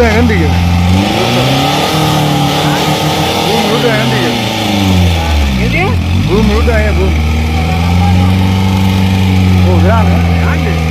گندی ہے۔ Boom road ہے، گندی ہے۔ بوم روڈ ہے، بوم۔ وہ گران ہے۔